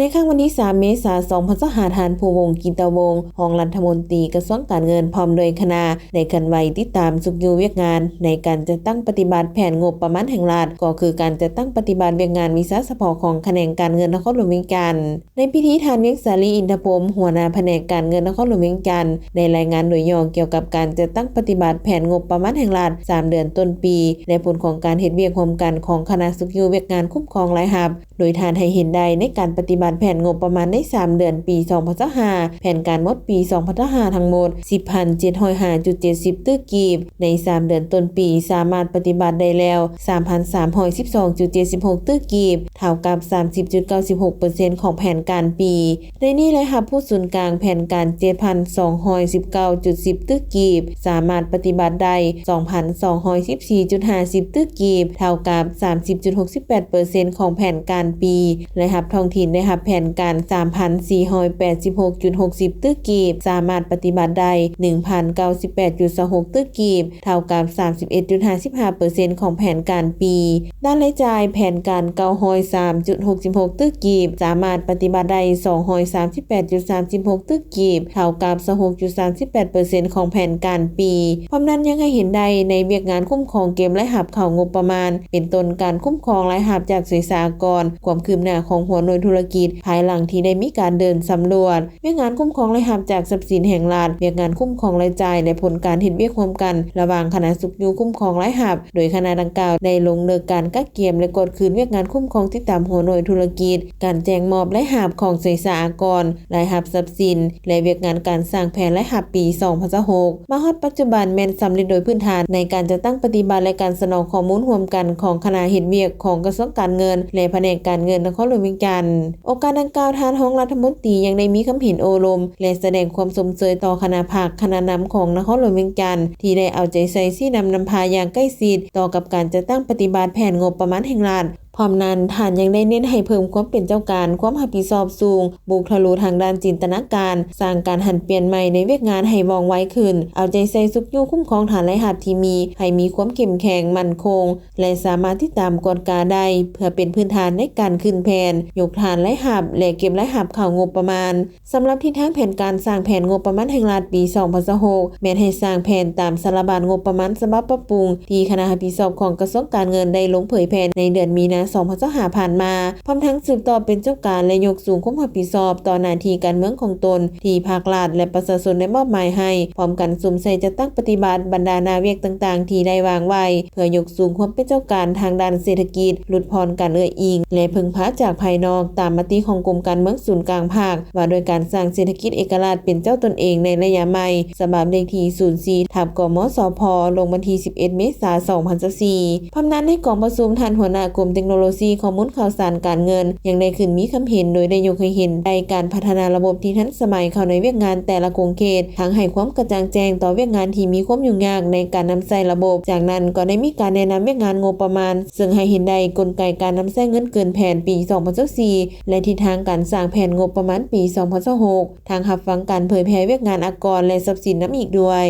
ໃນຄ່ຳວັນທີສາມ ເມສາ ສອງພັນຊາວຫ້າ ທ່ານ ພູວົງ ກິດຕະວົງ ຮອງລັດຖະມົນຕີກະຊວງການເງິນ ພ້ອມດ້ວຍຄະນະ ໄດ້ເຄື່ອນໄຫວຕິດຕາມຊຸກຍູ້ວຽກງານໃນການຈັດຕັ້ງປະຕິບັດແຜນງົບປະມານແຫ່ງລັດ ກໍຄືການຈັດຕັ້ງປະຕິບັດວຽກງານວິຊາສະເພາະຂອງຂະແໜງການເງິນນະຄອນຫຼວງວຽງຈັນ. ໃນພິທີ ທ່ານ ວຽງສາລີ ອິນທະພົມ ຫົວໜ້າພະແນກການເງິນນະຄອນຫຼວງວຽງຈັນ ໄດ້ລາຍງານໂດຍຫຍໍ້ກ່ຽວກັບການຈັດຕັ້ງປະຕິບັດແຜນງົບປະມານແຫ່ງລັດ ສາມເດືອນຕົ້ນປີ ແລະ ຜົນຂອງການເຮັດວຽກຮ່ວມກັນຂອງຄະນະຊຸກຍູ້ວຽກງານຄຸ້ມຄອງລາຍຮັບ ໂດຍທ່ານໃຫ້ເຫັນໄດ້ໃນການປະຕິບັດແຜນງົບປະມານໃນສາມເດືອນປີສອງພັນຊາວຫ້າ ແຜນການໝົດປີສອງພັນຊາວຫ້າ ທັງໝົດ ສິບພັນເຈັດຮ້ອຍຫ້າຈຸດເຈັດສິບຕື້ກີບ. ໃນສາມເດືອນຕົ້ນປີ ສາມາດປະຕິບັດໄດ້ແລ້ວ ສາມພັນສາມຮ້ອຍສິບສອງຈຸດເຈັດສິບຫົກຕື້ກີບ ເທົ່າກັບສາມສິບຈຸດເກົ້າສິບຫົກເປີເຊັນຂອງແຜນການປີ. ໃນນີ້ລາຍຮັບຜູ້ສູນກາງແຜນການ ເຈັດພັນສອງຮ້ອຍສິບເກົ້າຈຸດສິບຕື້ກີບ ສາມາດປະຕິບັດໄດ້ ສອງພັນສອງຮ້ອຍສິບສີ່ຈຸດຫ້າສິບຕື້ກີບ ເທົ່າກັບສາມສິບຈຸດຫົກສິບແປດເປີເຊັນຂອງແຜນການປີ. ລາຍຮັບທ້ອງຖິ່ນໄດ້ຮັບແຜນການ ສາມພັນສີ່ຮ້ອຍແປດສິບຫົກຈຸດຫົກສິບຕື້ກີບ ສາມາດປະຕິບັດໄດ້ ໜຶ່ງພັນເກົ້າສິບແປດຈຸດສອງຫົກຕື້ກີບ ເທົ່າກັບສາມສິບເອັດຈຸດຫ້າສິບຫ້າເປີເຊັນຂອງແຜນການປີ. ດ້ານລາຍຈ່າຍ ແຜນການ ເກົ້າຮ້ອຍສາມຈຸດຫົກສິບຫົກຕື້ກີບ ສາມາດປະຕິບັດໄດ້ ສອງຮ້ອຍສາມສິບແປດຈຸດສາມສິບຫົກຕື້ກີບ ເທົ່າກັບ ຊາວຫົກຈຸດສາມສິບແປດເປີເຊັນຂອງແຜນການປີ. ພ້ອມນັ້ນຍັງໃຫ້ເຫັນໄດ້ໃນວຽກງານຄຸ້ມຄອງເກັບລາຍຮັບເຂົ້າງົບປະມານ ເປັນຕົ້ນການຄຸ້ມຄອງລາຍຮັບຈາກເສສາອາກອນ, ຄວາມຄືບໜ້າຂອງຫົວໜ່ວຍທຸລະກິດ ພາຍຫຼັງທີ່ໄດ້ມີການເດີນສຳຫຼວດ, ວຽກງານຄຸ້ມຄອງລາຍຮັບຈາກຊັບສິນແຫ່ງລັດ, ວຽກງານຄຸ້ມຄອງລາຍຈ່າຍ ແລະ ຜົນການເຮັດວຽກຮ່ວມກັນລະຫວ່າງຄະນະຊຸກຍູ້ຄຸ້ມຄອງລາຍຮັບ, ໂດຍຄະນະດັ່ງກ່າວໄດ້ລົງເລິກການກະກຽມ ແລະ ກວດຄືນວຽກງານຄຸ້ມຄອງຕິດຕາມຫົວໜ່ວຍທຸລະກິດ, ການແຈ້ງມອບລາຍຮັບຂອງເສສາອາກອນ, ລາຍຮັບຊັບສິນ ແລະ ວຽກງານການສ້າງແຜນລາຍຮັບປີສອງພັນຊາວຫົກ ມາຮອດປັດຈຸບັນແມ່ນສຳເລັດໂດຍພື້ນຖານໃນການຈັດຕັ້ງປະຕິບັດ ແລະ ການສະໜອງຂໍ້ມູນຮ່ວມກັນຂອງຄະນະເຮັດວຽກຂອງກະຊວງການເງິນ ແລະ ພະແນກການເງິນນະຄອນຫຼວງວຽງຈັນ. ໂອກາດດັ່ງກ່າວ, ທ່ານຮອງລັດຖະມົນຕີຍັງໄດ້ມີຄຳເຫັນໂອ້ລົມ ແລະ ສະແດງຄວາມຊົມເຊີຍຕໍ່ຄະນະພັກ, ຄະນະນຳຂອງນະຄອນຫຼວງວຽງຈັນ ທີ່ໄດ້ເອົາໃຈໃສ່ຊີ້ນຳນຳພາຢ່າງໃກ້ຊິດຕໍ່ກັບການຈັດຕັ້ງປະຕິບັດແຜນງົບປະມານແຫ່ງລັດ. ພ້ອມນັ້ນ, ທ່ານຍັງໄດ້ເນັ້ນໃຫ້ເພີ່ມຄວາມເປັນເຈົ້າການ, ຄວາມຮັບຜິດຊອບສູງ, ບຸກທະລຸທາງດ້ານຈິນຕະນາການ, ສ້າງການຫັນປ່ຽນໃໝ່ໃນວຽກງານໃຫ້ວ່ອງໄວຂຶ້ນ, ເອົາໃຈໃສ່ຊຸກຍູ້ຄຸ້ມຄອງຖານລາຍຮັບທີ່ມີ ໃຫ້ມີຄວາມເຂັ້ມແຂງ, ໝັ້ນຄົງ ແລະ ສາມາດຕິດຕາມກວດກາໄດ້ ເພື່ອເປັນພື້ນຖານໃນການຂຶ້ນແຜນ, ຍົກຖານລາຍຮັບ ແລະ ເກັບລາຍຮັບເຂົ້າງົບປະມານ. ສຳລັບທິດທາງແຜນການສ້າງແຜນງົບປະມານແຫ່ງລັດປີສອງພັນຊາວຫົກ ແມ່ນໃຫ້ສ້າງແຜນຕາມສາລະບານງົບປະມານສະບັບປັບປຸງທີ່ຄະນະຮັບຜິດຊອບຂອງກະຊວງການເງິນໄດ້ລົງເຜີຍແຜ່ໃນເດືອນມີນາ ສອງພັນຊາວຫ້າ ຜ່ານມາ, ພ້ອມທັງສືບຕໍ່ເປັນເຈົ້າການ ແລະ ຍົກສູງຄວາມຮັບຜິດຊອບຕໍ່ໜ້າທີ່ການເມືອງຂອງຕົນທີ່ພັກລັດ ແລະ ປະຊາຊົນໄດ້ມອບໝາຍໃຫ້, ພ້ອມກັນສຸມໃສ່ຈັດຕັ້ງປະຕິບັດບັນດາໜ້າວຽກຕ່າງໆທີ່ໄດ້ວາງໄວ້ ເພື່ອຍົກສູງຄວາມເປັນເຈົ້າການທາງດ້ານເສດຖະກິດ, ຫຼຸດຜ່ອນການເອື້ອຍອີງ ແລະ ເພິ່ງພາຈາກພາຍນອກ, ຕາມມະຕິຂອງກົມການເມືອງສູນກາງພັກ ວ່າດ້ວຍການສ້າງເສດຖະກິດເອກະລາດເປັນເຈົ້າຕົນເອງໃນໄລຍະໃໝ່ ສະບັບເລກທີ ສູນສີ່ ທັບ ກມສພ ລົງວັນທີ ສິບເອັດ ເມສາ ສອງພັນຊາວສີ່. ພ້ອມນັ້ນໃນກອງປະຊຸມ, ທ່ານຫົວໜ້າກົມເຕັກໂນໂລຊີຂໍ້ມູນຂ່າວສານການເງິນ ຍັງໄດ້ຂຶ້ນມີຄຳເຫັນ ໂດຍໄດ້ຍົກໃຫ້ເຫັນໄດ້ການພັດທະນາລະບົບທີ່ທັນສະໄໝເຂົ້າໃນວຽກງານແຕ່ລະຂົງເຂດ, ທັງໃຫ້ຄວາມກະຈ່າງແຈ້ງຕໍ່ວຽກງານທີ່ມີຄວາມຫຍຸ້ງຍາກໃນການນຳໃຊ້ລະບົບ. ຈາກນັ້ນກໍໄດ້ມີການແນະນຳວຽກງານງົບປະມານ, ເຊິ່ງໃຫ້ເຫັນໄດ້ກົນໄກການນຳໃຊ້ເງິນເກີນແຜນປີສອງພັນຊາວສີ່ ແລະ ທິດທາງການສ້າງແຜນງົບປະມານປີສອງພັນຊາວຫົກ, ທັງຮັບຟັງການເຜີຍແຜ່ວຽກງານອາກອນ ແລະ ຊັບສິນນຳອີກດ້ວຍ.